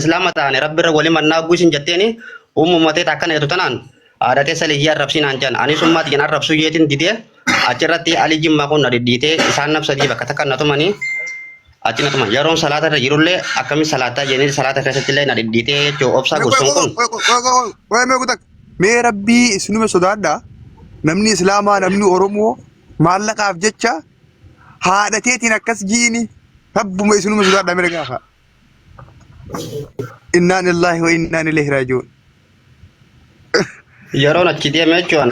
Islaama taane Rabbi irra wali mannaa hogguu isin jetteeni uumuma teet akkana jettu tanaan haadha teessa liyyii arrabsii naan jedhan. Anis ummaa tiyyan arrabsuu jeetiin didee achirratti Ali Jimmaa kun na dhidhiitee isaan naf sadii bakka takka na tumanii achi na tuman. Yeroon salaata irra jirullee akkamiin salaataa jedhanii salaata keessatti illee na dhidhiitee jechuun obsaa Mee qoy gursuun kun. qoy qoy qoy qoy qoy mee kutak. Mee rabbii isinuma sodaadha. Namni Islaamaa namni Oromoo maallaqaaf jecha haadha teetiin akkas jiini rabbuma isinuma sodaadha mee gaafa. Innaan illaahi wa innaan ilayhi raaji'uun. Yeroon achi deeme jechuun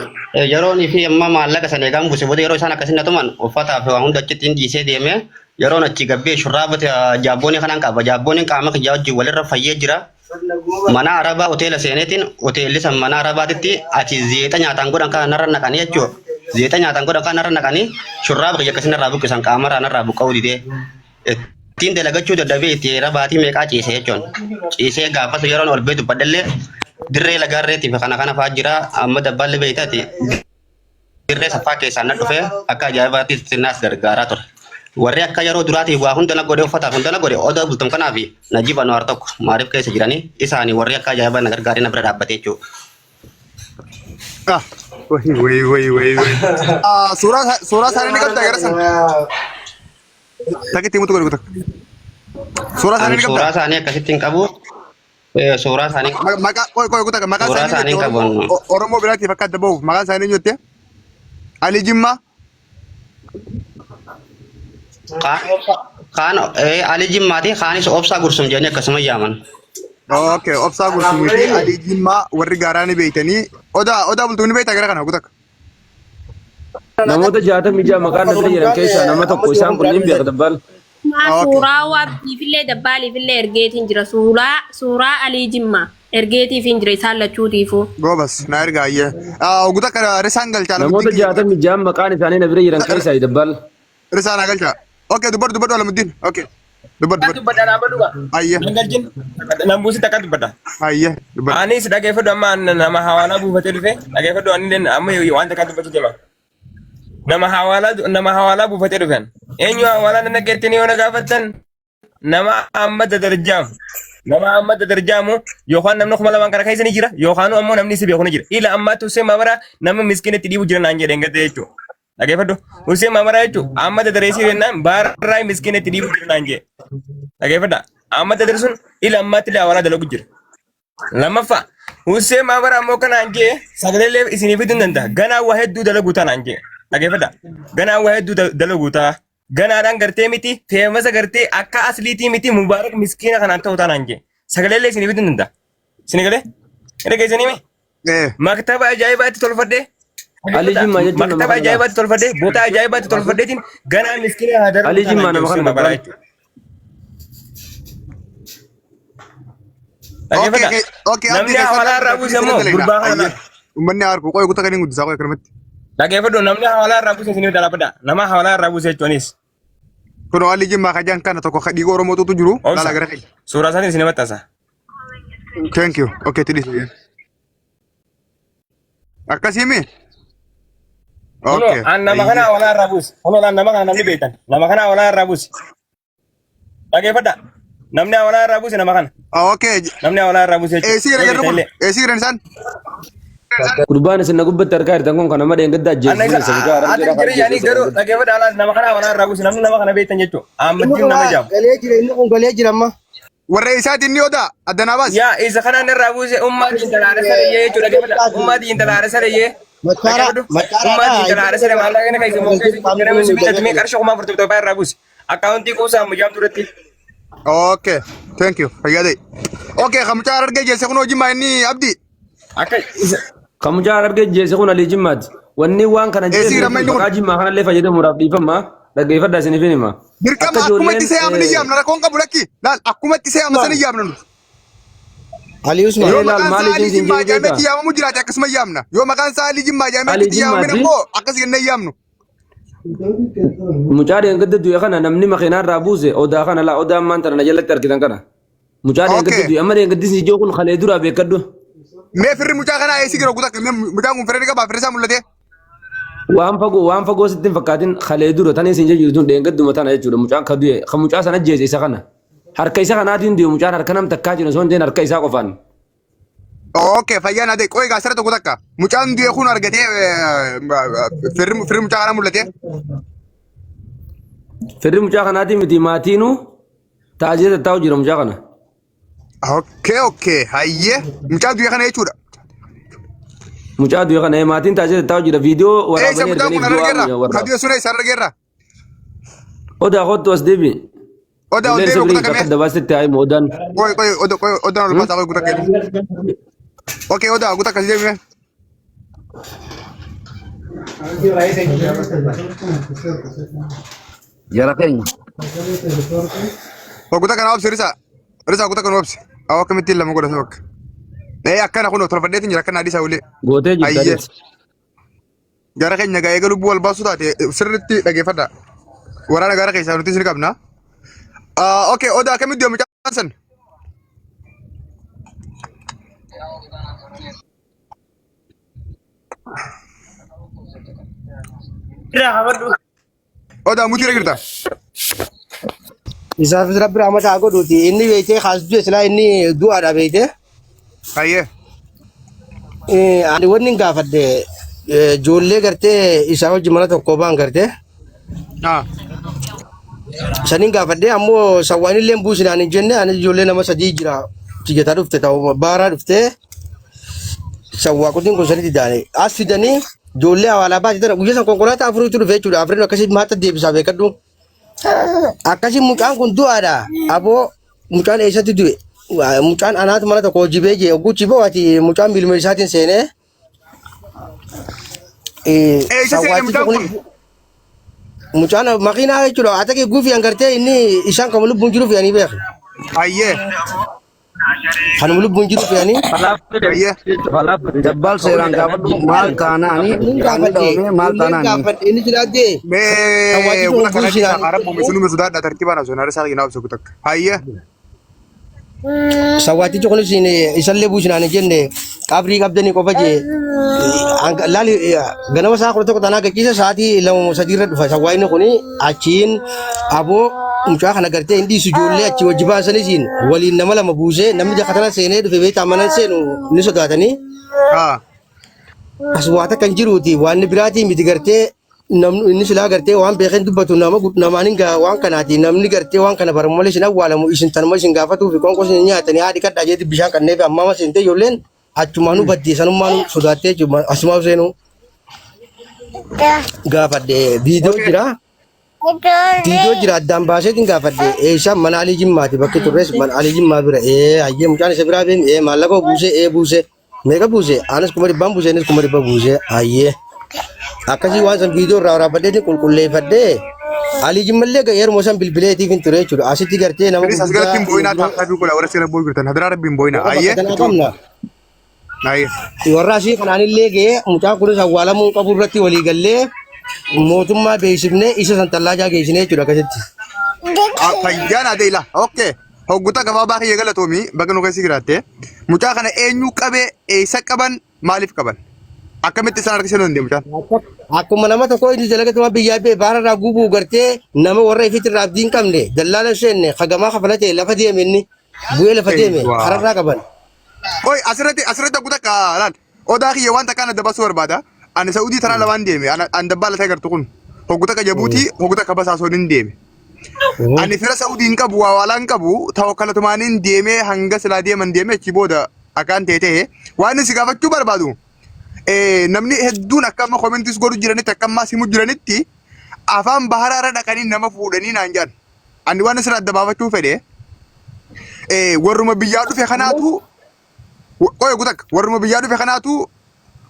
yeroon fi amma maallaqa sana eegaan buuse booda yeroo isaan akkasii na tuman uffataa fi waa hunda achitti hin dhiisee deeme yeroon achi gabbee shurraaba jaabboonii kanaan qaba jaabbooniin qaama kiyyaa wajjin walirra fayyee jira. Mana arabaa hoteela seeneetiin hoteelli san mana arabaatitti achi zeexa nyaataan godhan kana narra naqanii jechuudha. Zeexa nyaataan godhan kana narra naqanii shurraaba kiyya akkasii narraa buqqisan qaamarraa narraa buqqa'uu didee. Ittiin dalagachuu dadhabee itti heera baatii meeqaa ciise jechuun. Ciisee gaafas yeroon ol bee dubbadhellee dirree lagaarreetii fi kana kana fa'aa jira amma dabbaalli beeytaati. Dirree saffaa keessaan na dhufee akka ajaa'ibaatti naas gargaaraa ture. Warri akka yeroo duraatii waa hunda na godhe uffataaf hunda na godhe odaa bultum kanaaf Najiib Anwaar tokko maariif keessa jiranii isaanii warri akka ajaa'ibaa na gargaaree na bira dhaabbate jechuudha. Ah, wayi wayi wayi wayi wayi. Ah, suuraa suuraa isaanii ni qabdaa gara sana. Takka itti himutu godhu takka. Suuraa isaanii Ani ni suuraa qabdaa. isaanii akkasitti hin qabu. Suuraa isaanii Maqaa qoy qoy kutaa maqaa suuraa isaanii isaanii jette qabu. Oromoo Oromoo biraatiif akka adda bahuuf maqaan isaanii eenyu jette? Ali Jimmaa. Kaan kaan Ali Jimmaati kaanis Obsaa Gursum jedhanii akkasuma yaaman. Okay, Obsaa Gursumii fi Ali Jimmaa warri gaaraa ni beeytanii. Odaa odaa bultuu ni beeytaa gara kana kutaa. Namoota 66 maqaan na bira jiran keessaa nama tokko isaan kunniin beeka dabbaal. Maa Okay. suuraa abdiifillee dabbaaliifillee ergeetiin jira. Suuraa suuraa Alii Jimmaa ergeetiifiin jira isaan lachuutiifuu. Goobas na ergaa ayyee. Oguta kana risaan galchaa Namoota Alamuddiin kiyya. 66 maqaan isaanii na bira jiran keessaa dabbaal. Risaan haa galchaa. Okay, dubbadhu dubbadhu Alamuddiin. Okay. Dubbadhu Takka dubbadhu. dubbadha dhaabadhu ba. Ayyee. Nan galchin. Nan buusi takka dubbadha. Ayyee dubbadhu. Anis dhageeffadhu amma nama hawaalaa buufatee dhufe dhageeffadhu ani amma waan takka dubbachuu deema. Nama hawaalaa buufatee dhufan. Eenyu hawaalaa nan dhaggeettanii yoo na gaafattan nama amma dadarjaamu. Nama amma dadarjaamu yookaan namni 2000 kana keessa ni jira yookaan ammoo namni si beeku ni jira. Ila ammaatti Hussein Maamaraa nama miskiina itti dhiibu jira naan jedheen gadda jechuudha. Dhageeffadhu. Hussein Maamaraa jechuun amma dadareessii jennaan baarraa miskiina itti dhiibu jira naan jedhe. Dhageeffadha. Amma dadarsuun ila ammaatti illee hawaalaa dalagu jira. Lammaffaa Hussein Maamara ammoo kanaan jee sagaleellee isinii fiduu hin danda'a. Ganaa waa hedduu dalaguu taanaan jee. Dhageeffadha. Ganaa waa hedduu dalaguu ta'a. Ganaadhaan gartee miti feemasa gartee akka asliitii miti mubaarak miskiina kanaan ta'u taanaan jee. Sagaleellee isinii fiduu hin danda'a. Isin galee? Hin dhageessanii mi? Eh. Maktaba ajaa'ibaatti tolfadhee. Ali Jimmaa jechuun nama Maktaba kana laata? ajaa'ibaatti tolfadhee boota ajaa'ibaatti tolfadheetiin ganaa miskiina haa darbu Ali taanaan Jimmaa jee nama Hussein kana Maamaraa dabbaal. jechuudha. Okay, Dhaggeeffadha. okay, okay, abdii Namni keessatti hawaalaa irraa buuse immoo dalagna. gurbaa kana Ayyee. Uummanni haa argu. Qoy kutaa kan hin guddisaa qoy akkanumatti. Dhaggeeffadhu namni hawaalaa irraa buuse isiniif dalagbadha. Nama hawaalaa irraa buuse jechuunis. Kunoo Ali Jimmaa kajaan kana tokko ka dhiiga Oromootutu jiru. Obsa. Laala gara keenya. Suuraa isaatiin isin maxxansa. Thank you. Okay, tidhi. Akkasii mi? Kunoo Okay. an nama kana Ayyee. hawaalaa irraa buuse. Kunoo an nama kana namni beektan. Nama kana hawaalaa irraa buuse. Dhaggeeffadha. Namni hawaalaa irraa buuse nama kana. Okay. Namni hawaalaa irraa buuse jechuudha. Eessi gara Yoo jarri kun? beektan illee. Eessi jiran isaan? Gurbaan isin na gubbatti argaa jirtan kun kan nama dheengadda Anna ajjeese isa sun isa mucaa ati harargeedha kan jira ajjeese yaanii isa garuu dheengadda. dhaggeeffadha alaas nama kana hawaalaa irraa buuse namni nama kana beektan jechuudha. Inni Ahmaddiin kun nama jaamu. galee jira inni kun galee jira amma. Warra isaati inni odaa addanaa baasi. Yaa isa kanaan irraa buuse ummaatii intala haadha sareyyee jechuudha dhaggeeffadha. Ummaatii intala haadha sareyyee. Machaara Dhaggeeffadhu. machaaraadha. Ummaatii intala haadha saree maallaqa kana keessa immoo keessa nama si bitatmee qarshii 47,000 irraa buuse. Akkaawuntii kuusaa ammayyaamtu irratti. Okay. Thank you. Fayyaa ta'e. Okay, kan mucaa harargee geesse kun hojii maa inni abdii. Akka isa Kan mucaa harargee jeese kun Alii Jimmaati. Wanni waan kana Eessi jeesu jira amma inni kun? maqaa Jimmaa kanallee fayyadamuudhaaf dhiifama. Dhaggeeffadhaa isiniif hin hima. Dirqama Akka akkuma ijoolleen itti se'amu ni yaamna rakkoon qabu lakki. Laal akkuma itti se'amu sana yaamna nuti. Ali Usman. Yoo Ee laal maqaan isaa maaliif Alii isin Jimmaa jedhu jedhamee beektaa? itti yaamamu jiraate akkasuma yaamna. Yoo maqaan isaa Alii Jimmaa jedhamee Alii itti yaamamin Jimmaati. immoo akkas jennee yaamnu. Mucaa dheengadda du'e kana namni makiinaa irraa buuse odaa kana laa odaa ammaan tana na jalatti argitan kana. Mucaa dheengadda Okay. du'e amma dheengaddi si ijoo kun kalee duraa beekadhu. Mee firri mucaa kanaa eessi jira guutaa mee mucaan kun firri qabaa firri isaa mul'atee. Waan fagoo sitti hin fakkaatin kalee dura tanii sin jejjiru tun dheengadduma tana jechuudha mucaan ka du'e kan mucaa sana ajjeese isa kana. Harka isa kanaatiin du'e mucaan harka nam takkaatiin osoo hin ta'in harka isaa qofaan. Okay, fayyaa naa ta'e. Qoy egaa asirra tokko takka. Mucaan du'e kun argatee firri mucaa kanaa mul'ate. Firri mucaa kanaatiin miti maatiinuu taaziyee tattaa'u jira mucaa kana. Okay, okay. Hayyee. Mucaa du'e kana jechuudha. Mucaa du'e kana maatiin taaziyee tattaa'u jira. Viidiyoo Eessa waraabanii mucaan kun erganiif argeerra? du'aa Ka warra. du'e sun eessa argeerra? Odaa kottu as deebi. Odaa ol Illeen deebi sabrii kutaa bakka kamee? dabaasitti haa himu odaan. Qoy qoy odaa qoy odaan ol baasaa qoy kutaa kennu. Okay, odaa kutaa akkasii deebime. Jara keenya. Kutaa kana obsi risaa. Risaa kutaa kana obsi. Awwa akkamittiin lama godhate bakka. Ee akkana kunoo tolfadheetiin jira akkana adiisaa ulee. Gootee jirta Hayyee. adeemsa. Gara keenya gaa eega lubbuu wal baasuu taate sirriitti dhageeffadha. Waraana gara keessaa nuti isin qabna. Okay, odaa akkamitti deemu mucaan san? Odaa mutii irra jirta. Isaafis rabbi rahmata haa godhuuti. Inni beektee kaas du'e silaa inni du'aadha beektee. Hayyee. Ani wanni hin gaafadhe ijoollee gartee isaa wajjin mana tokko ba'an gartee. Ah. Saniin gaafadhe ammoo sawwaan illee hin buusinaan hin jenne ani ijoollee nama sadii jira tiyyataa dhufte ta'u baaraa dhufte sawwaa qutiin kun sanitti daane as fidanii ijoollee hawaalaa baate tana guyyaa san konkolaataa afuriitu dhufe jechuudha afuriin akkasii maata deebisaa beekadhu akkasii mucaan kun du'aadha aboo mucaan eessatti du'e mucaan anaatu mana tokko hojii bee jee ogguchi boo ati mucaan miiluma isaatiin seenee Eessa seene mucaan kun? Mucaan makiinaa jechuudha. Ata kee guufi hangartee inni isaan kan lubbuun jiru fe'anii beeku. Hayyee. Kan lubbuun jiru fe'anii. Hayyee. Dabbaal seeraan gaafadhu maal taanaani Inni qaamni gaafadhe. dhabamee maal Inni taanaani. gaafadhe. Inni jiraatee. Mee Hawwaati kuta kun kana buusinaan. harabbu misunuma sodaadha tartiibaan osoo narsaa kinaaf soku takka. Hayyee. Sawwaatichi kunis isallee buusinaan hin jenne qabrii qabdanii qofa jee laali ganama sa'a 11 tanaa gachiisa sa'aatii 2 3 irra dhufa sawwaayini kuni achiin aboo mucaa kana gartee hin dhiisu ijoollee achi wajji baasanisiin waliin nama lama buusee namni jakatana seenee dhufe beektaa mana seenu ni sodaatanii as waa takka hin jiruuti waan biraatii miti gartee namni inni silaa gartee waan beekeen dubbatu nama namaan hin gaa waan kanaati namni gartee waan kana baramu malee isin awwaalamu isin tanuma isin gaafatuu fi qoonqoo isin nyaatanii haadhi kadhaa jeetti bishaan kannee fi ammaa seentee ijoolleen achumaanuu baddee sanummaanuu sodaattee jechuudha asumaa seenuu gaafadhe viidiyoo jira viidiyoo jira addaan baaseetiin gaafadhe eessaa mana Alii Jimmaati bakki turres mana Alii Jimmaa bira ee hayyee mucaan isa biraa beemi ee maallaqa buusee ee buusee Meeqa buuse? Anis 100,000 buuse, innis 100,000 buuse. Hayyee. Akkasii waan san viidiyoo irraa waraabadheetiin qulqulleeffadhee Alii Jimmallee yeruma san bilbileetiif hin ture jechuudha. Asitti gartee nama Firis as gurguddaa galatti hin boo'inaa taakkaa fi godha warra seera boo'u jirtan hadaraa rabbi hin boo'inaa. warra bakka Ayyee. tanaa qabna. Ayyee. Warra asii kanaanillee ga'ee mucaan kunis awwaalamuu hin qabu irratti walii gallee mootummaa beeksifnee isa san tallaajaa geessinee jechuudha akkasitti. Fayyaan adeela. Okay. Hogguta gabaabaa kiyya galatoomi baga nu keessa jiraatte. Mucaa kana eenyu qabee eessa qaban maaliif qaban? Akkamitti isaan harkisuu danda'e mucaan? Akkuma nama tokko inni dalagatuma biyyaa bee baara irraa gubuu gartee nama warra ifitti irraa abdii hin qabne dallaala hin seenne hagamaa kafalate lafa deeme inni bu'ee lafa deeme Eewwaa. kararraa qaban. Oi asirratti asirratti hogguta akka laal. Odaa kiyya waan takkaan adda baasuu barbaada. Ani Saudii taraa lamaan deeme. An dabbaala ta'e gartu kun. Hogguta akka Jabuutii hogguta akka Basaasoon hin deeme. Ani fira Saudii hin qabu, waa waalaa hin qabu. Tawakkalatumaaniin deemee hanga silaa deeman deemee achi booda akkaan ta'e ta'e. Waan inni si gaafachuu barbaadu namni hedduun akka amma komentis godhu jiranitti akka ammaa simu jiranitti afaan baharaa irra dhaqanii nama fuudhanii naan jedhan. Ani waan asirraa adda baafachuu fedhe warruma biyyaa dhufe kanaatu qoy gutak warruma biyyaa dhufe kanaatu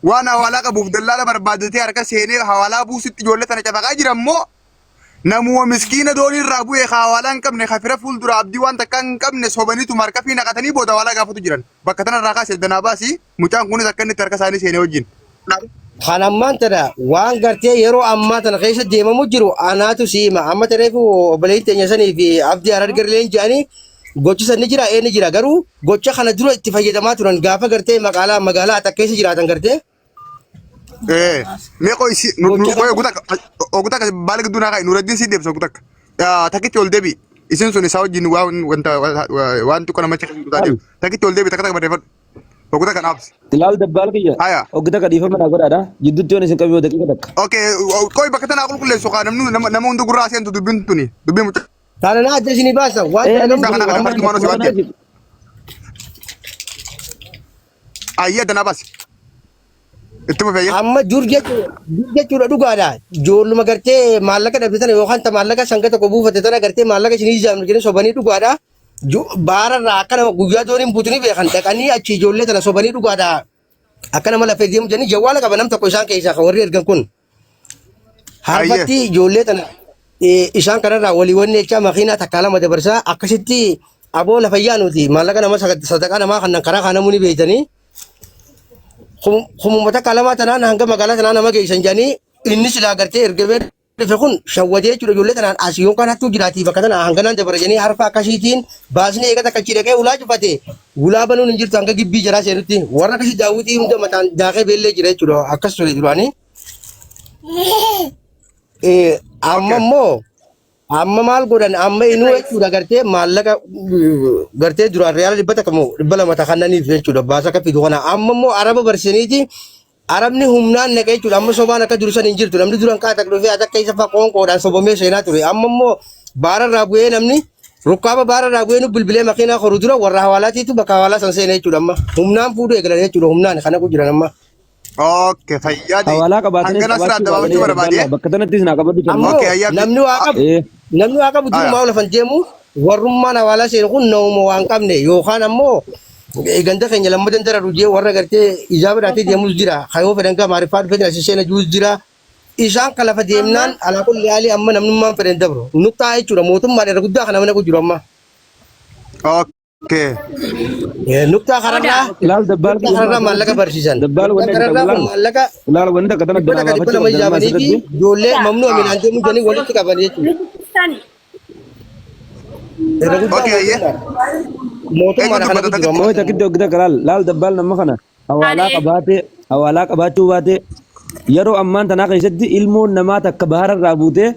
waan hawaalaa qabuuf dallaala barbaadatee harka seenee hawaalaa buusitti ijoollee tana cafaqaa jira immoo namuma miskiina doonii irraa bu'ee ka hawaalaa hin qabne ka fira fuuldura abdii waan takka hin qabne sobaniituma harka fi naqatanii booda hawaalaa gaafatu jiran. Bakka tana irraa kaasee danaa baasii mucaan kunis akka inni itti harka isaanii seenee wajjin. Kan ammaan tana waan gartee yeroo ammaa tana keessa deemamu jiru anaatu si hima. Amma tareefu obboleettiin teenya sanii fi abdii harargarleen jedhanii gochi san ni jira ee ni jira garuu gocha kana dura itti fayyadamaa turan gaafa gartee magaalaa magaalaa atakka keessa jiraatan gartee Ee, mee qoy si nu nu gocha qoy kana oguta oguta baala gidduu naa kaa'i Nuraddiin si deebisa oguta akka. Takkitti ol deebi. Isin sun isaa wajjin waan wanta waan xiqqoo namacha kan taateef. Takkitti ol deebi takka takka barreeffadhu. Oguu takka naabsi. Ilaal dabbaal kiyya. Haya. Oggi takka dhiifama naa godhaadha. Jidduutti yoon isin qabu yoo daqiiqa takka. Okay, qoy bakka tanaa qulqulleessu kaa namni nama hunda gurraa seentu dubbiin tuni. Dubbiin mucaa Taana naa adda isinii baasa waan Ee dalagamu kana jiru kana amma barjumaan osoo waan ta'eef. Ayyee danaa baasi. Itti fufee. Amma dur jechuudha dhugaadha. Ijoolluma gartee maallaqa dhabde tana yookaan ta maallaqa sanga tokko buufate tana gartee maallaqa isinii ijaamnu jedhanii sobanii dhugaadha. Baararraa akka nama guyyaa dooniin buutu ni beekan dhaqanii achi ijoollee tana sobanii dhugaadha. Akka nama lafee deemu jedhanii jawwaala qaba nam tokko isaan keessaa kan warri ergan kun. Harfatti ijoollee tana isaan kanarraa walii wanni jechaa makiinaa takkaa lama dabarsaa akkasitti aboo lafa yaanuuti maallaqa nama sadaqaa namaa kannan karaa kaanamuu ni beektanii. Kumuma takka lama tanaan hanga magaalaa tanaa nama geessan jedhanii inni silaa gartee ergamee dhufe kun shawwadee jechuudha ijoollee tanaan as yookaan hattuu jiraatii bakka tana hanganaan dabara jedhanii harfa akkasiitiin baasni eega takka achi dhaqee ulaa cufate ulaa banuun hin jirtu hanga gibbii jaraa seenutti warra akkasii daawwitii hunda mataan daakee beellee jira jechuudha akkas ture duraanii. Amma immoo amma maal godhan amma inuu jechuudha gartee maallaqa gartee duraan riyaala 100 moo 200 takannaniif jechuudha baasa akka fidu kana amma immoo araba barsaniiti arabni humnaan naqee jechuudha amma sobaan akka dursan hin jirtu namni duraan qaata dhufee as akka isa fa'a qoonqoodhaan sobamee seenaa ture amma immoo baararraa bu'ee namni rukkaaba baararraa bu'ee nu bilbilee makiinaa koru dura warra hawaalaatiitu bakka hawaalaa san seenee jechuudha amma humnaan fuudhuu eegalan jechuudha humnaan kana jiran amma. Okay, fayyaa ta'e. Hawaalaa qabaatanis Hangana sirraa qabaachuu adda baafachuu baatanii barbaade. dabbaallaa bakka tanattis naa qabadhu Ammoo Okay, ayyaa namni waa qabu Ee. namni waa qabu Aya. durumaa lafan deemu warrummaan hawaalaa seenu kun nama waan qabne yookaan ammoo ganda keenya lammadan dararu jee warra gartee ijaaba dhaatee deemus jira kayoo fedhan gama ariffaa dhufee asii seena juus jira isaan kan lafa deemnaan alaa kulli haalii amma namnummaan fedhan dabru nuqxaa jechuudha mootummaan irra guddaa kana mana jiru amma. Okay. Nuktaa kararraa Ilaal dabbaal nuktaa kararraa maallaqa barsiisan. Dabbaal Nuktaa wanni kararraa kun ilaal maallaqa ilaal wanni takka tana dhibba danaa takka dhibba baafachuu lama qabdan amma ijaabanii fi asirratti. ijoollee mamnuu aminaan deemuu jedhanii walitti qaban jechuudha. Irra guddaa Okay, ayyee. mootummaadha. Mootummaadha Eenyutu kana dubbata jiru amma. Qoy takkitti hojii takka laal laal dabbaal nama kana hawaalaa Ani. qabaatee hawaalaa qabaachuu baatee yeroo ammaan tanaa keessatti ilmoon namaa takka bahararraa buutee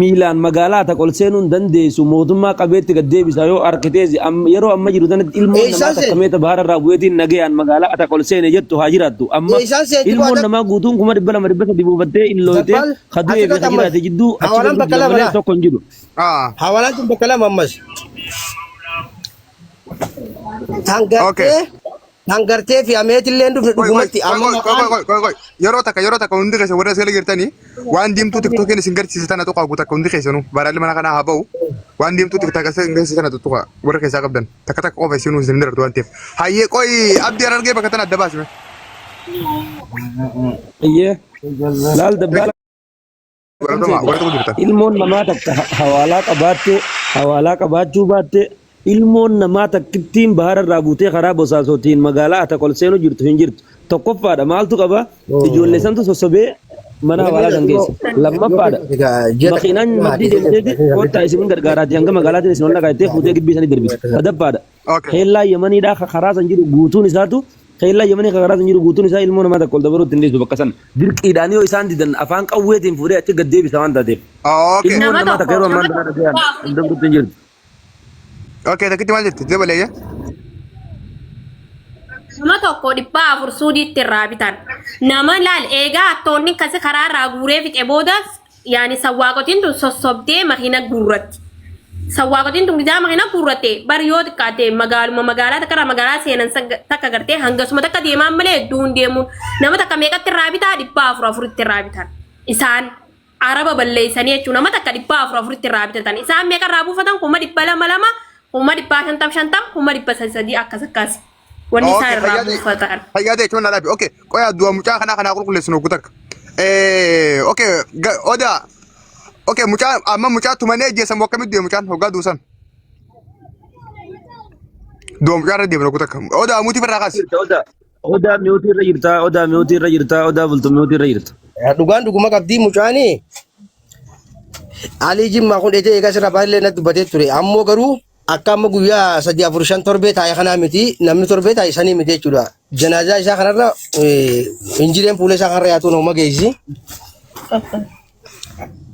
miilaan magaalaa takka ol seenuu hin dandeessu mootummaa qabeetti gad deebisa yoo arkiteesi yeroo amma jiru tanatti ilmoon namaa Eessaan takka seente? meeta bahararraa bu'eetiin nagayaan magaalaa takka ol seene jettu haa jiraattu amma Eessaan seenti ilmoon qo'ata? namaa guutuun 200,000 300,000 buufattee illooytee Dabbaal ka du'ee fi asirratti ka ammas jiraate jidduu achi hawaalaan gad bakka jira lama malee laa. tokko hin jiru. Ah. Hawaalaan tun bakka lama ammas. Tan Okay. gartee tan gartee fi ameetillee hin dhufne Qoy qoy dhugumatti qoy amma qoy qoy maqaan qoy qoy qoy yeroo takka yeroo takka hundi keessa warra asii jirtanii waan diimtuu tiktookiin isin garsiise tana tuqaa guutaa akka hundi keessanuu baraalli mana kanaa haa ba'u waan diimtuu tiktook isin garsiise tana tuqaa warra keessaa qabdan takka takka qofa isinuu isin darartu waan ta'eef hayyee qoy abdii argee bakka tana adda baasime. Iyyee laal dabbaala Warra warra tokko jirtan. Ilmoon namaa takka hawaalaa qabaattee hawaalaa qabaachuu baattee ilmoon namaa takkittiin bahararraa buutee karaa bosaasootiin magaalaa ata ol seenuu jirtu hin jirtu. Tokkoffaadha maaltu qaba ijoollee santu sossobee mana hawaalaa san geessa. Lammaffaadha makiinaan maddii deemteeti kottaa isin gargaaraati hanga magaalaatiin isin ol naqaa jettee fuutee gibbii sanii darbiti. Sadaffaadha Okay. keellaa Yemaniidhaa karaa san jiru guutuun isaatu keellaa Yemanii karaa san jiru guutuun isaa ilmoo namaa takka ol dabaluutti hin dhiisu bakka san. Dirqiidhaan yoo isaan didan afaan qawweetiin fuudhee achi gad deebisa waan taateef. Okay. Ilmoon Nama namaa takka tokko yeroo ammaan nama tana tokko dhagayaan ol dabaluutti hin jirtu. Okay, takkitti maal jirti? Dabalee ayyee. Nama tokko 400 suudiitti irraa bitan. Nama laal eegaa attoonni kasi karaa irraa guuree fixe booda yaani sawwaaqotiin tun sossobdee makiina guurratti. Sawwaaqotiin tun gizaa makiina guurratte bar yoo xiqqaate magaaluma magaalaa takka irraa magaalaa seenan takka gartee hangasuma takka deemaan malee hedduu hin deemuun nama takka meeqatti irraa bitaa 400 400tti irraa bitan. Isaan araba balleessanii jechuun nama takka 400 400tti irraa bitatan. Isaan meeqa irraa buufatan 200,000 2,000 500,000 50,000 300,000 akkas akkas. Wanni isaan Okay, irraa fayyaa ta'e. buufatan. Fayyaa ta'e jechuun na dhaabe. Okay, qoy du'a mucaa kanaa kanaa qulqulleessinu hogguu takka. Okay, odaa. Okay, mucaa amma mucaa tumanii ajjeesan moo akkamitti du'e mucaan hoggaa duusan? Du'a mucaa irra deemna hogguu takka. Odaa mutii irraa kaasi. Odaa odaa mi'ootii irra jirta odaa mi'ootii irra jirta odaa bultu mi'ootii irra jirta. Dhugaan dhuguma qabdii mucaanii Alii Jimmaa kun dheetee eegaa sirraa baay'ee natti dubbatee ture. Ammoo garuu akka amma guyyaa 3 4 5 torbee taa'e kanaa miti namni torbee taa'e sanii miti jechuudha. Janaazaa isaa kanarra injireen fuula isaa kanarra yaatuun hooma geessi.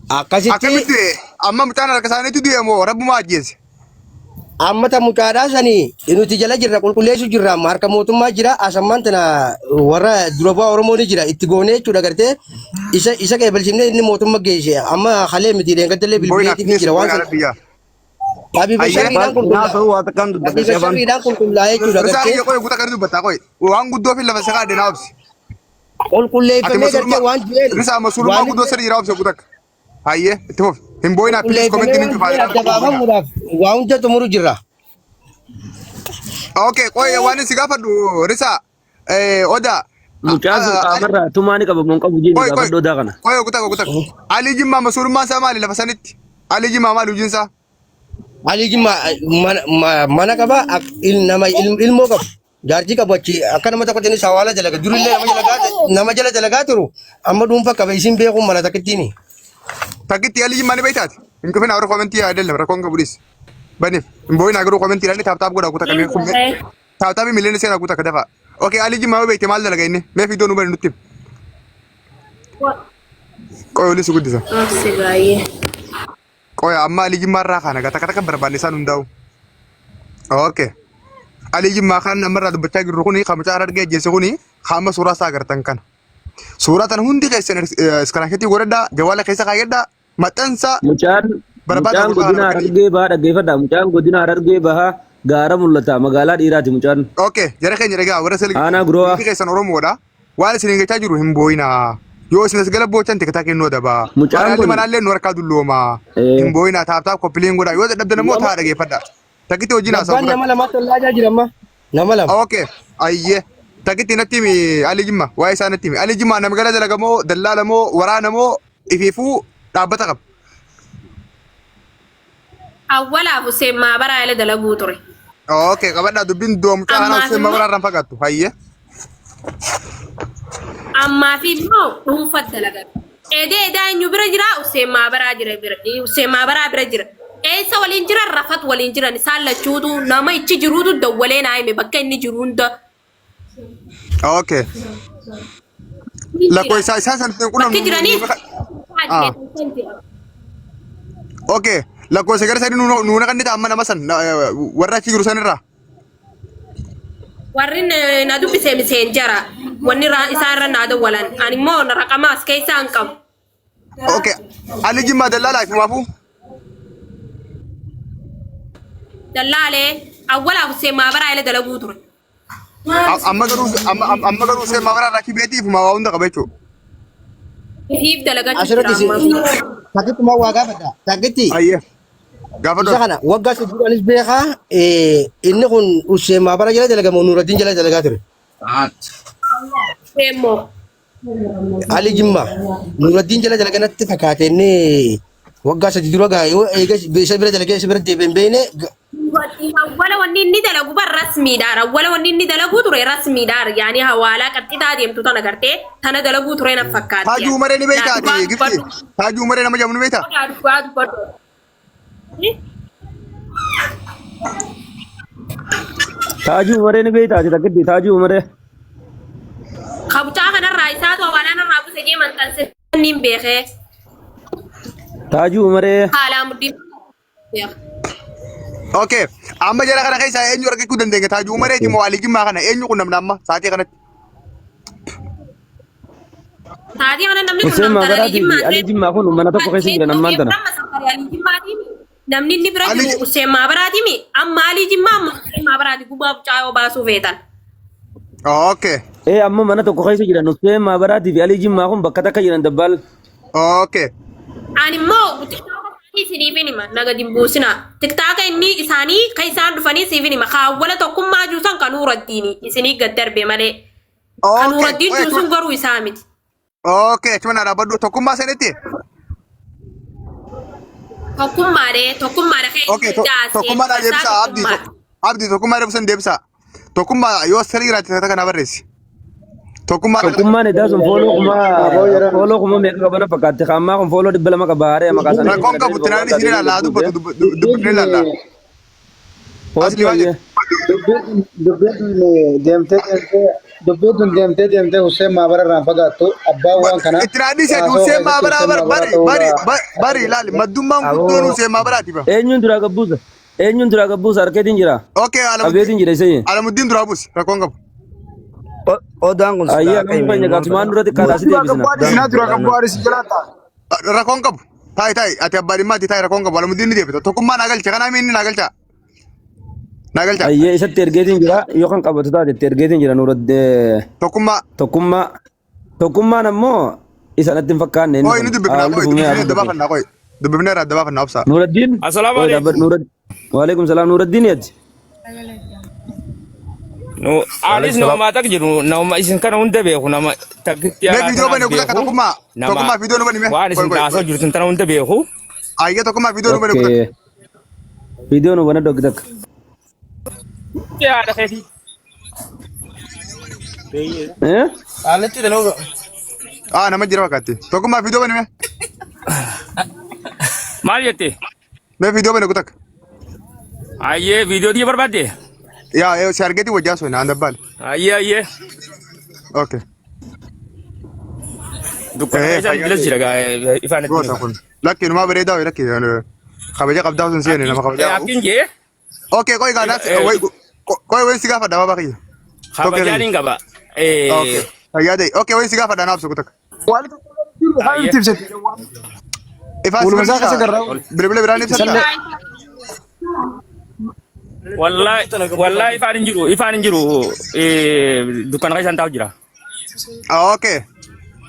Akkasitti Akkamitti du'e? Amma mucaan harka isaaniitti du'e moo rabbumaa ajjeese? Amma ta mucaadhaa sanii nuti jala jirra qulqulleessu jirra amma harka mootummaa jira asammaan tana warra dura bu'aa Oromoo ni jira itti goonee jechuudha gartee isa isa qeebalchifnee inni mootummaa geesse amma halee miti dheengadallee Booyinaa bilbileetii jira waan booyinaa sana biyyaa. Abiba Ayyee. sharriidhaan qulqullaa Naasoo waa takkaan dubbata Abiba si afaan. sharriidhaan qulqullaa'ee jechuudha Risaa gartee kiyya qoye guutaa kan dubbataa qoye. Waan guddoo fi lafa seqaa addeenaa obsi. Ati qulqulleeffamee gartee masulummaa waan du'een risaa masulummaa waan guddoo sirri jira obsi guutaa. Hayyee itti fufi. Hin booyinaa pilis qulqulleeffamee komentiin hin waan cufaa du'een jira. adda baafamuudhaaf waa hunda xumuru jirra. Okay qoye waan si gaafadhu risaa odaa. Mucaan sun qaamarraa tumaa ni qaba moo hin qabu jeen Qoye qoye gaafadhu odaa kana. qoye guutaa guutaa. Alii Jimmaa masulummaan isaa maali lafa sanitti? Alii Jimmaa maali hojiin isaa? Ali Jimma mana mana qaba nama ilmoo qabu jaartii qabu achi akka nama tokkotti inni sawaala dalaga durillee nama dalagaa nama jala dalagaa turu amma dhuunfa qaba isin beekuun mala takkittiini. Takkitti Alii Jimmaa ni beektaati? Hin cufin awra komentii ayyaadallam rakkoon qabu dhiis. Baniif hin booyinaa garuu komentii ilaalli taap taap godhaa guutaa kamee kummee. Taap taapii miliyoona seenaa guutaa akka dafaa. Okay Alii Jimmaa yoo beekte maal dalaga inni? Mee fiidoo nu bani nutti himi. Qoy olii si guddisa. Obsi baay'ee. Qoya amma Alii Jimmaa irraa kaana gaa takka takka barbaanne isaan hundaa'u. Okay. Alii Jimmaa kan amma irraa dubbachaa jirru kuni kan mucaa Harargee ajjeese kuni kan amma suuraa isaa agartan kana. Suuraa tana hundi keessan iskiraashatii godhadhaa jawaala keessa kaayyadhaa maxxansaa Mucaan barbaada mucaan gurbaa godina kana bakka Harargee bahaa dhaggeeffadha. Mucaan godina Harargee bahaa gaara mul'ata. Magaalaa dhiiraati mucaan. Okay, jara keenya dhagaa warra silgi Aanaa Guroo'aa. hundi keessan Oromoodha. Waan isin gachaa jiru hin boo'inaa. Yoo isin as gala boochan tikataa kennuu adaba. Mucaan Manaalli kun manaallee nu harkaa dullooma. eh, Hin boo'inaa taap taap koppiliin godhaa. Yoo dadhabdan immoo Nama taa dhageeffadha. Takkitti hojiin haasawu Abbaan kutaa. nama lamaatti ollaa jira amma. Nama lama. Okay, ayyee. Takkitti natti himi Ali Jimma waa'ee isaa natti himi. Ali Jimma nama gala dalaga moo dallaala moo waraana moo ifiifuu dhaabbata qaba. Awwalaaf Hussein Maabaraa ila dalaguu ture. Okay, qabadhaa dubbiin du'a mucaa kanaa Ammaaf Hussein immoo Mabaraa irraan fagaattu. Hayyee. ammaaf immoo dhuunfatti dalagan. Edee edaa eenyu bira jira Hussein Maabaraa jira bira Hussein Maabaraa bira jira. Eessa waliin jiran rafat waliin jiran isaan lachuutu nama ichi jiruutu dawwalee naa hime bakka inni jiru hunda Okay. ni jira. Lakkoofsa isaa san ittiin Bakki qunnamnu jiraniis Ah. Okay. Lakkoofsa gara sanii nuuna kan amma nama san warra achi jiru sanirraa. Warri na dubbise miseenjara wanni isaan irra naa dawwalan ani immoo raqama as keessaa hin qabu. Okay. Ali Jimmaa dallaalaa fi maafuu. Dallaalee awwalaaf Hussein Maabaraa ila dalaguu ture. Amma garuu amma garuu Hussein Maabaraa irraa kibeetii fi waa hunda qaba jechuudha. Ifiif dalagachuu Asirratti jira amma. takkitti maal waa gaafadha. Takkitti Ayyee. Gaafa isa dura. kana waggaa sadii beekaa inni kun Hussein Maabara jala dalagamu Nuuraddiin jala dalagaa ture. Hussein moo Ali Jimma Nuuraddiin jala dalaganatti fakkaate inni waggaa sadii dura gaa yoo eega isa bira dalagee isa bira deebi'ee hin beekne Awwala wanni inni dalagu bar rasmiidhaan awwala wanni inni dalaguu ture rasmiidhaan yaani hawaalaa qaxxitaa deemtu tana gartee tana dalaguu ture na fakkaatti. Taajuu Umaree ni beektaa ati gifti? Taajuu Umaree nama jedhamu ni beektaa? Dhugaa dubbadhu. Taajuu Umaree ni beektaa ati takkitti Taajuu Umaree. Kabucaa kanarraa isaatu hawaalaan irraa buse jee maxxanse ni hin beekee Taajuu Umaree. haalaa muddii. Okay. Amma jara kana keessaa eenyu argachuu dandeenya? Taajuu Umareeti moo Alii Jimmaa kana eenyu qunnamna amma sa'aatii kanatti? Sa'aatii kana namni Hussein qunnamtan Alii Maabaraatii fi Jimmaa Alii Jimmaa kun mana tokko keessa jiran ammaan tana. Namni inni bira Alii jiru Hussein Maabaraatimi amma Alii Jimmaa amma Hussein Maabaraati gubaa bucaa yoo baasuu feetan. Okay. Ee amma mana tokko keessa jiran Hussein Maabaraatii fi Alii Jimmaa kun bakka takka jiran dabbaal. Okay. Ani immoo tiktaaka isaanii isiniif hin hima naga dimbuusina. Tiktaaka inni isaanii kan isaan dhufanii siif hin hima. Kaawwala tokkummaa juusan kan Nuuraddiini isinii gad darbe malee. Kan Okay. Nuuraddiin Oye, juusun garuu isaa miti. Okay, achuma naa dhaabbadhu. Tokkummaa sanitti? Tokkummaadhee tokkummaadha Okay, tokkummaa naa deebisaa Abdii. Abdii tokkummaa deebisan deebisaa. Tokkummaa yoo sirrii jiraate takka kana barreessi. Tokkummaa Tokkummaan edaa sun fooloo kuma fooloo kuma meeqa qabana fakkaatti. Ammaa kun fooloo 200 qaba haaree maqaa isaanii. Rakkoon qabu tinaan isin ilaallaa dubbatu dubbifnee ilaallaa. Asli waan Fooloo jettu. Dubbiin deemtee deemtee Dubbiin tun deemtee deemtee Hussein Maabara irraan fagaattu abbaan waan kanaa Itti naadhiseeti haasawaa Hussein keessatti Maabaraa Hussein bar Maabaraa bari ta'uu bari bari ilaali maddummaan guddoon Aboo Hussein Maabaraati ba. Eenyuun duraa gabbuusa? Eenyuun duraa gabbuusa? Harkeetiin jira. Okay Alamuddin Qabeetiin jira isee. Alamuddin duraa buusi rakkoon qabu. Odaan kun Ayyee silaa alamu qayyime keenya ilmaan gaatumaan fedha. dura xiqqaadhaa si Duraa deebisna. gabbu'aa Odaan dhiisinaa kun duraa silaa gabbu'aa dhiisi jalaata. Rakkoon qabu. Taayi taayi ati abbaa dhimmaati taayi rakkoon qabu Alamuddin ni deebita. Tokkummaa naa galcha kanaa miinni naa galcha. Naa galcha. Ayyee isatti ergeetiin jira yoo kan qabatu taate itti ergeetiin jira Nuuraddee Tokkummaa. tokkummaa. Tokkummaan ammoo isa natti hin fakkaanne inni Qoy kun. ni dubbifnaa Haa ol qoy dhufumee haa dubbifnee adda dubbatu. baafannaa qoy. Dubbifnee irraa adda baafannaa obsaa. Nuuraddiin. Assalaamu Qoy dhaabbadhu alaikum. Nuurad. Waalaikum salaam Nuuraddiin ati. Nu anis nama tak jiru nama isin kana hunda beeku nama takkitti Mee alaa viidiyoo tanaas bane kutaa beeku tokkummaa nama tokkummaa viidiyoo nu bani mee. waan Qoy isin qoy taasoo qoy. jirtu tana hunda beeku. Ayyee tokkummaa viidiyoo nu bane kutaa. Okay. Viidiyoo nu bana dhoggi takka. Yaada keetii. Eh? Haalatti daloo Ah nama jira fakkaatti. Tokkummaa viidiyoo bani mee. Maal jette? Mee viidiyoo bane kutaa. Ayyee viidiyoo tiyya barbaadde? Yaa ee si argeeti wajjaa soina aan dabbaale. Ayyee ayyee. Okay. Dukkana Eh keessaan fayyaa bilas ta'e. jira gaa ifaan itti Goota nufa. kun. Lakki numaa bareedaa wayi lakki kabaja qabdaa osoo hin seene nama kabajaa qabu. Akkin jee Okay qoy gaa naas way qoy way si gaafadha baabaa kiyya. Tokkee kabajaan kiyya. hin qaba. Okay. Fayyaa ta'e. Okay way si gaafadha naaf suku takka. Waan tokko jiru haa Ayyee. nuti ibsite. Ifaa si Fuuluma isaa keessa bilbilaa garraa. bilbila biraan ibsatta. Isallee Wallahi wallahi ifaan hin jiru ifaan hin jiru dukkana keessaan taa'u jira. Ah okay.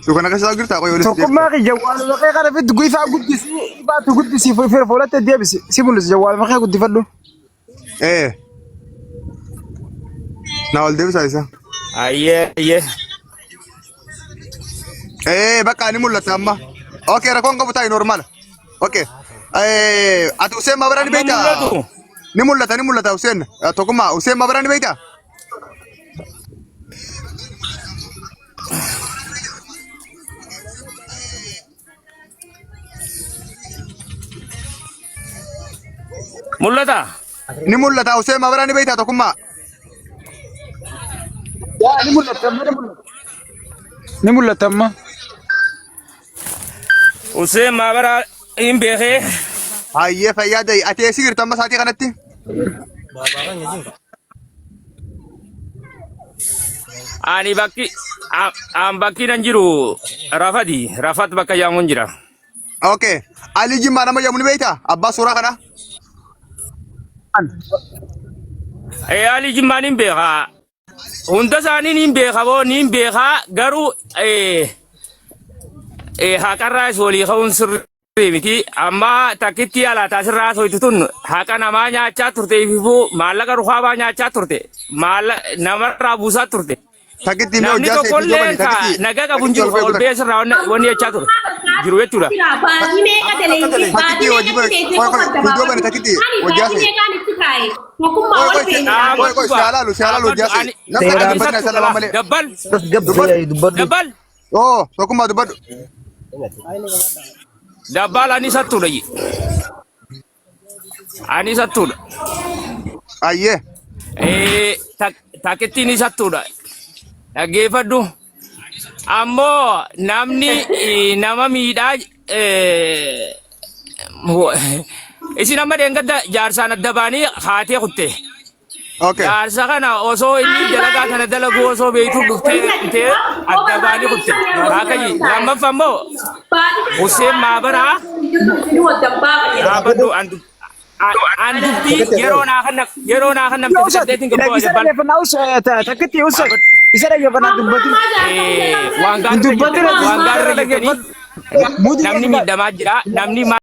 Dukkana keessa jirta qoy walitti Tokkummaa deebita. kiyya jawwaaluma kee kana fiddu ifaa guddisii ifaatu guddisii fuulatti deebisi si mul'isa jawwaaluma kee guddifadhu. Eh. Na ol deebisaa isa. Ayyee ayyee. Eh bakka ni mul'ata amma. Okay rakkoon qabu taa'e normaala. Okay. Eh ati Hussein Mabaraa ni Amma beektaa? mul'atu. Ni mul'ata ni mul'ata Hussein. Tokkummaa Hussein Mabaraa ni beektaa? Mul'ata. Ni mul'ata Hussein Mabaraa ni beektaa tokkummaa? Yaa ni mul'ata amma ni mul'ata. Ni mul'ata amma. Hussein Maabaraa hin beekee. Hayyee fayyaa ta'e ati eessi jirta amma sa'aatii kanatti? Ani bakki an bakki nan jiru rafati rafat bakka jaamuun jira. Okay. Ali Jimmaa nama jedhamu ni beektaa? Abbaa suuraa kanaa? Eh Ali Jimmaa nin beeka. Hunda isaanii nin beeka boo nin beeka garuu eh eh haqarraas walii ka'uun sirrii miti. Amma takkitti alaa taasirraa haasoftu tun haqa namaa nyaachaa turte ififuu maallaqa rukaabaa nyaachaa turte namarraa buusaa turte. Takkitti mee Namni hojjaa seetii tokkollee jabani ka takkitti nagaa qabu hin takkitti jiru ol ka beeku ol takka. ba'ee sirraa wanni jechaa ture jiru jechuudha. Baatii meeqa Takkitti dalagee baatii hojii meeqa bane teessee qoy qofa qoy adda viidiyoo bane baafadhu. takkitti Ani hojjaa baatii see. meeqaan itti kaa'e tokkummaa Qoy wal qoy beekna. qoy qoy si halaalu si halaalu hojjaa see. Namni Seeraan akka Ani dubbatina isa sattu lama qaba. malee. Dabbal tasgabbii Dubbadhu. dubbadhu. dabbal Oo tokkummaa dubbadhu. dabbal ani sattuudha. Ani sattuudha. Ayyee. Eh takkittiin sattuudha. Dhaggeeffadhu. Ammoo namni nama miidhaa isin amma dheengadda jaarsaan adda baanii haatee kutte. Okay. Jaarsa kana osoo inni dalagaa kana dalagu osoo beektu dhuftee dhuftee adda baanii kutte. Kaakayi lammaffaa immoo Hussein Maabaraa dhaabadhu an dubbii yeroo naa kana yeroo naa kana namti Usad, saddeetiin gabboo isa dabbal. dhaggeeffannaa usad takkitti usad isa dhaggeeffannaa dubbatin. Waan Hin gaariirra dubbatin jirtanii waan gaariirra jirtanii Muudii namni miidhamaa jira namni.